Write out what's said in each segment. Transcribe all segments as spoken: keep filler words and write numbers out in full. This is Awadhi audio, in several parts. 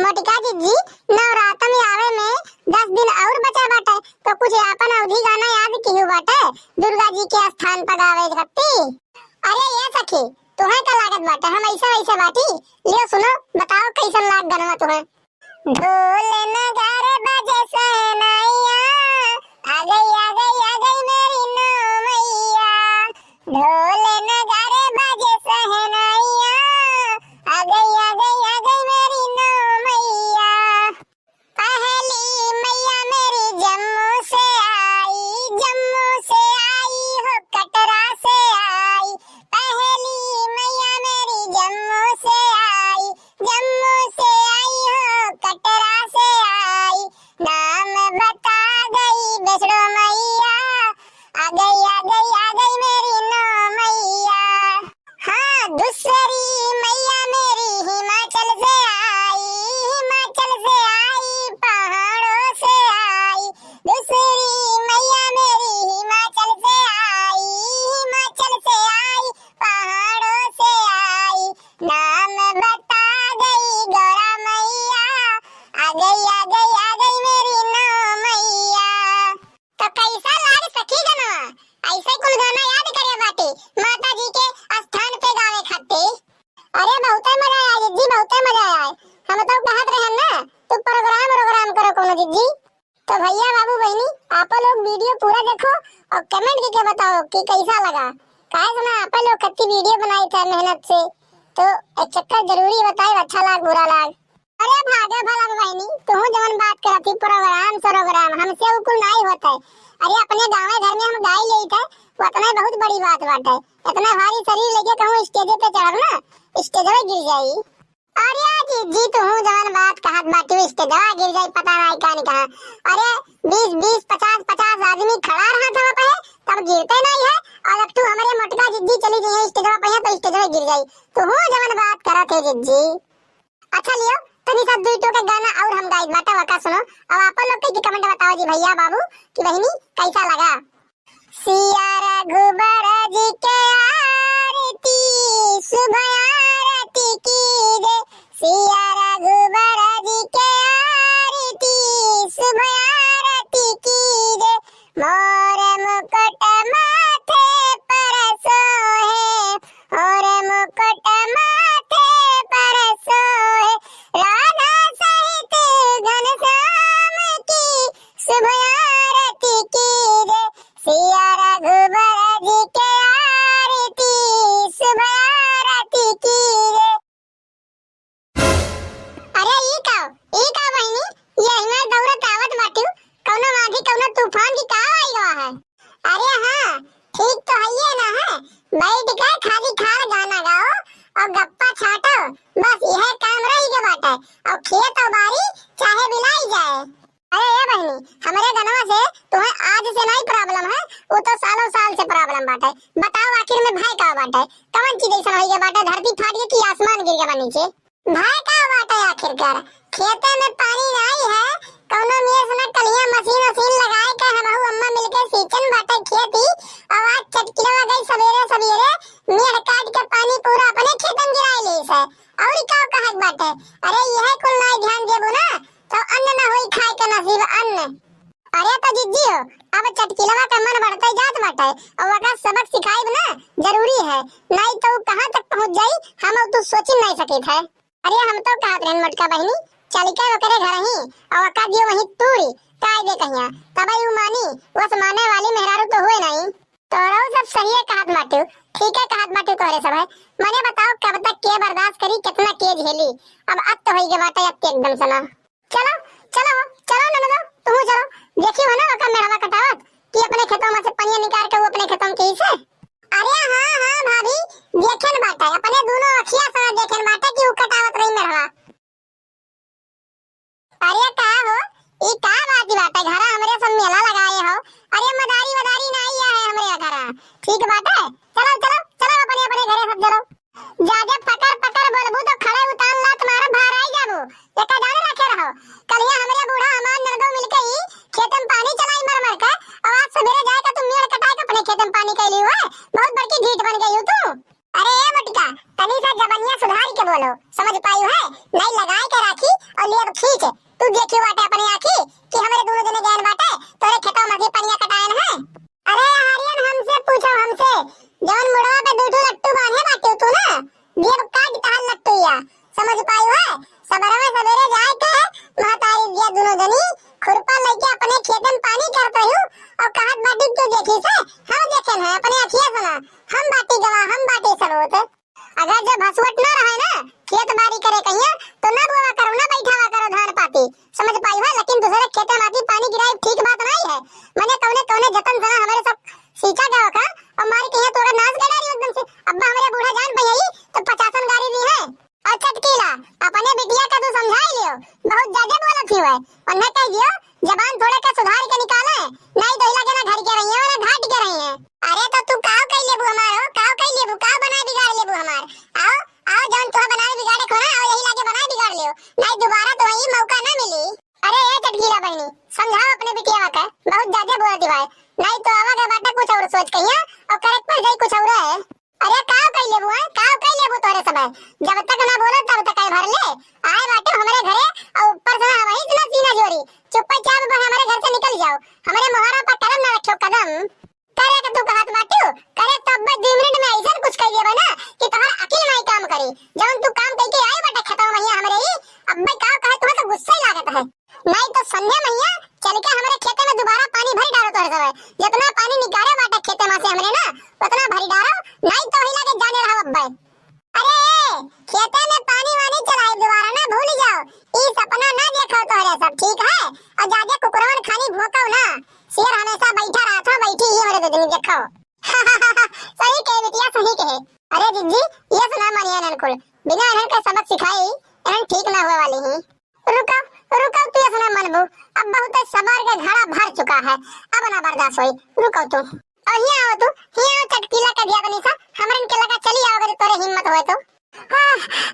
मोटका जिज्जी, नवरातन आवे में दस दिन और बचा बाटे, तो कुछ आपन अवधी गाना याद किहू बाटे दुर्गा जी के स्थान पर गावे खत्ती? अरे ये सखी, तुहे का लागत बाटे हम ऐसे वैसे बाटी? लियो सुनो, बताओ कैसन लाग गनवा तुहे। ढोल नगार बजे सहनाइया, आ गई, आ गई, आ गई मेरी नौ मैया। ढोल नगार बजे सहनाइया, आ गई, आ गई, आ गई मेरी नौ मैया। पहली मैया मेरी जम्मू से आई, जम्मू से आई हो, कटरा से आई। पहली मैया मेरी जम्मू से आई, जम्मू से आई हो, कटरा से आई। नाम बता गई वैष्णो मैया, आ गई, आ गई, आ गई मेरी नौ मैया। हाँ, दूसरी मैया मेरी हिमाचल से आई, हिमाचल से आई, पहाड़ों से आई। दूसरी मैया मेरी हिमाचल से आई, हिमाचल से आई, पहाड़ों से आई। नाम बता गई गौरा मैया, आ गई, आ गई, आ गई मेरी नौ मैया। तो कैसा लाग सखी गनवा? ऐसे कुल गाना याद करे बाटे माता जी के स्थान पे गावे खातिर। अरे बहुते मजा आया जिज्जी, बहुते मजा आया। हम तो कहत रहन ना, तू program वोग्राम करो कोनो जिज्जी। तो भैया बाबू बहिनी, आप लोग video पूरा देखो और comment करके बताओ कि कैसा लगा। काहे से ना आप लोग कत्ती video बनाई थे मेहनत से, तो एक चक्कर जरूरी बताए, अच्छा लाग बुरा लाग। अरे भागा भला बहिनी, तुहू जवन बात करत ही program सरोग्राम, हमसे उ कुल नाई होत है। अरे अपने गाँवे घर में हम गाई लेत है, वो इतना बहुत बड़ी बात बाटे। इतना भारी शरीर लेके कहूँ stage पे चढ़ब ना, stage में गिर जाई। अरे जिज्जी, तुहू जवन बात कहत बाटी, stage गिर जाई, पता नाई का नहीं कहा। अरे बीस बीस, पचास पचास आदमी खड़ा रहा था वहाँ पे, तब गिरते नहीं है। और अब तू हमारे मोटका जिज्जी चली गई है stage पे, तो stage में गिर जाई। तुहू जवन बात करत है जिज्जी। अच्छा लियो, तनी सा दुई टोके गाना और हम गाइत बाटे, वका सुनो। अब आप लोग के comment बताओ जी भैया बाबू कि बहिनी कैसा लगा। सिया रघुबर जी के आरती, शुभ आरती कीजे। सिया रघुबर जी के आरती, शुभ आरती कीजे। मोर मुकुट माथे पर सोहे, मोर मुकुट माथे पर सोहे, राधा सहित घनश्याम की शुभ आरती कीजे। सिया रघुबर जी के आरती, शुभ आरती कीजे। अरे ई का, ई का बहिनी, ये हियाँ दौड़त आवत बाटिउ, कौनो आँधी, कौनो तूफान की का आई रहा है? अरे हाँ, ठीक तो हइये ना है, बैठ के खाली खाल गाना गाओ और गप्पा छाटो, बस यह काम रही के बाटे। और खेत और बारी चाहे बिलाई जाए। अरे ए बहिनी, हमरे गनवा से तुहे आज से नहीं problem है, वो तो सालों साल से problem बाटे। बताओ आखिर में भय का बाटे? कवन चीज ऐसन होई गए बाटे, धरती फाट गई कि आसमान गिर गया बा नीचे? भय का बाटे आखिरकार? खेते में पानी नहीं है, कौनो मेस न कलिया मशीन वशीन लगाए के हमहू अम्मा मिलके सींचन बाटे खेत ही। और आज चटकिलवा गई सवेरे सवेरे मेड़ काट के पानी पूरा अपने खेतन गिराए लेस है। और का कहत बाटे? अरे यह कुल नहीं ध्यान देबू ना, तो अन्न न होई खाए के नसीब अन्न। अरे तो जिज्जी हो, अब चटकिलवा का मन बढ़ते जात बाटे, और ओकरा सबक सिखाइब ना जरूरी है, नहीं तो उ कहाँ तक पहुँच जाई, हम और तू सोच नहीं सकित है। अरे हम तो कहत रहन मोटका बहिनी, चल के ओकरे घर ही, और ओका दियो वहीं तूरी, काय दे कहिया, तब उ मानी, बस माने वाली मेहरारू तो हुए नहीं। तोरो सब सही है कहत बाटू, ठीक है कहत बाटू तोरे सब है। मने बताओ कब तक के बर्दाश्त करी, कितना के झेली, अब अत होई गए बाटे अत एकदम से ना। चलो, चलो, चलो ननदो, तुहू चलो। देखी हो ना ओका मेड़वा कटावत कि अपने खेतों में से पनिया निकाल के वो अपने खेतों के ही से। अरे हाँ, हाँ भाभी, देखेन बाटे, अपने दोनों अखिया से देखेन बाटे कि उ कटावत रही मेड़वा। अरे का हो, ई का बात बाटे, घरा हमरे सब मेला लगाए हो। अरे मदारी वदारी ना आया है हमरे घरा, ठीक बाटे। चलो, चलो, चलो अपने अपने घरे सब चलो। जादे पकर पकर बोलबू तो खड़े उतान लात मारब, बाहर आई जाबू। एका जाने रखे रहो। कलिया हमरे बूढ़ा हमार ननदो मिलके ई खेत में पानी चलाई मर मर के, और आज सवेरे जाए का तू मेड़ कटाए के अपने खेत में पानी कैली हुए। बहुत बड़की ढीठ बन गई हो तू। अरे ए मोटका, तनी सा जबनिया सुधार के बोलो, समझ पायू है? नहीं लगाए के राखी ले अब खींच, तू देखियो बाटे अपने आँखी कि हमरे दुनो जने गएन बाटे, तोरे खेतवा मा अभी पनिया कटाएन है। अरे आर्यन, हमसे पूछो, हमसे। जवन मुड़वा पे दू ठो लट्टू बांधे बाटे तू ना, देब काट तहार लट्टू या। समझ पायू है? सबेरवा सबेरे जाए के महतारी दिया दुनो जनी खुरपा लेके अपने खेते में पानी करत रह्यू और कहत बाटी, "तू देखी से, हम देखेन है अपने अखिया से ना, हम बाटी गवाह, हम बाटी सबूत।" अगर जब हसुअट ना रहे ना खेत बारी करे कहिया, तो ना बोवा करो, ना बैठावा करो धान पाती। समझ पाई हो, लेकिन दूसरे खेते माती पानी गिराई ठीक बात नहीं है। मने कौने कौने जतन से ना हमरे सब सींचा गया का, और मारी कहिया तोरा नाश कर डारी एकदम से। अब्बा हमरे बूढ़ा जान पइहैं तो पचासन गारी दी है। और चटकीला, अपने बिटिया का तू समझाई लियो, बहुत ज्यादा बोलत ही है। उन्हें कह दियो, जबान थोड़े के सुधार के निकाले, नहीं तो हिला के ना घर के रही है, ना घाट के रही है। अरे तो तू काव कई लेबू हमार हो, काव कई लेबू, काव बनाए बिगाड़ लेबू हमार? आओ, आओ, जौन तोह बनाए बिगाड़े को ना, आओ यही लागे बनाए बिगाड़ लियो, नहीं दोबारा तो वही मौका ना मिली। अरे ए चटकीला बहनी, समझाओ अपने बिटिया का, बहुत ज्यादा बोलत ही भाई, नहीं तो आवा के बाटे कुछ और सोच कहिया और करे पर जाई कुछ और है। अरे काव कई लेबू है, काव कई लेबू तोरे सब है। जब तक ना बोलो तब तक है भर ले। आए बाटे हमरे घरे और ऊपर से ना वही इतना सीना जोरी। चुप्पे चाप बस हमरे घर से निकल जाओ। हमरे मोहरा पर कदम ना रखियो कदम। करे के तू कहत बाटू, करे तो अब्बे दो मिनट में ऐसा कुछ कई देबे ना कि तोहर अकिल नहीं काम करी। जौन तू काम कई के आए बाटे खेतवा में हमरे ही, अब्बे काव कहे तुम्हें तो गुस्सा ही लागत है। नहीं तो संध्या मैया चल के हमरे खेते में दोबारा पानी भरी डारो तोहरे सब। जितना पानी निकाले बाटे खेते में से हमरे ना, उतना भरी डारो, नहीं तो हिला के जाने रहो अब्बे। अरे, खेते में पानी वानी चलाई दोबारा ना भूल जाओ, ई सपना ना देखो तोहरे सब, ठीक है? और जाके कुकुरवन खानी भौंको ना, शेर हमेशा बैठा रहा था, बैठी ही हमरे दो दिन देखो। सही कहे बिटिया, सही कहे। अरे जिज्जी, ये सुना मानिया इन्हन कुल, बिना इन्हन के सबक सिखाई, इन्हन ठीक ना हुए वाली ही। रुको, रुको, तू इतना मनबू, अब बहुत सबर के घड़ा भर चुका है, अब ना बर्दाश्त होई, रुको तू। और हियाँ आओ तू, हियाँ आओ चटकीला के दिया बनी सा, हमरन के लगा चली आओगे तो तोरे हिम्मत होए तो। आ,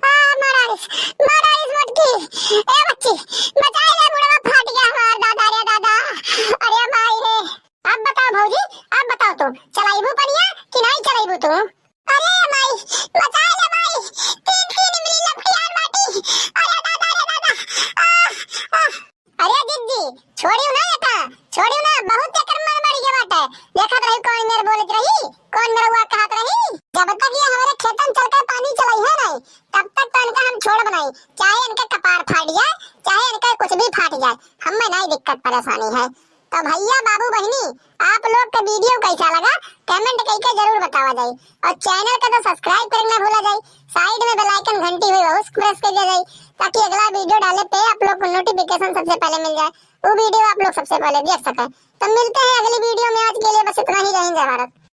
आ, मारारिस, मारारिस मोटकी, ए बच्ची, बचाई ले, मुड़वा फाट गया हमार, दादा रे दादा, अरे माई रे। अब बताओ भौजी, अब बताओ तू, चलाइबू पनिया कि नहीं चलाइबू तू? अरे माई, बचाई ले माई, तीन तीन मिली लपटियान बाटी। अरे दादा रे दादा। आ, आ। अरे जिज्जी, छोड़ियो ना एका, छोड़ियो ना, बहुत एकर मन बढ़ गया बाटे। देखत रही कौन मेर बोलत रही, कौन मेर हुआ कहत रही। जब तक ये हमारे खेतन चल के पानी चलाई है नहीं, तब तक तो इनका हम छोड़ब नहीं, चाहे इनके कपार फाट जाए, चाहे इनका कुछ भी फाट जाए, हमें नहीं दिक्कत परेशानी है। तो भैया, बाबू, बहिनी, आप लोग के video कैसा लगा, comment करके जरूर बतावा जाई। और channel का तो subscribe करना ना भूला जाई, side में bell icon घंटी हुई, वहू press कर दिया जाई, ताकि अगला video डाले पे आप लोग को notification सबसे पहले मिल जाए, वो video आप लोग सबसे पहले देख सकें। तो मिलते हैं अगली video में, आज के लिए बस इतना ही। जय हिंद, जय भारत।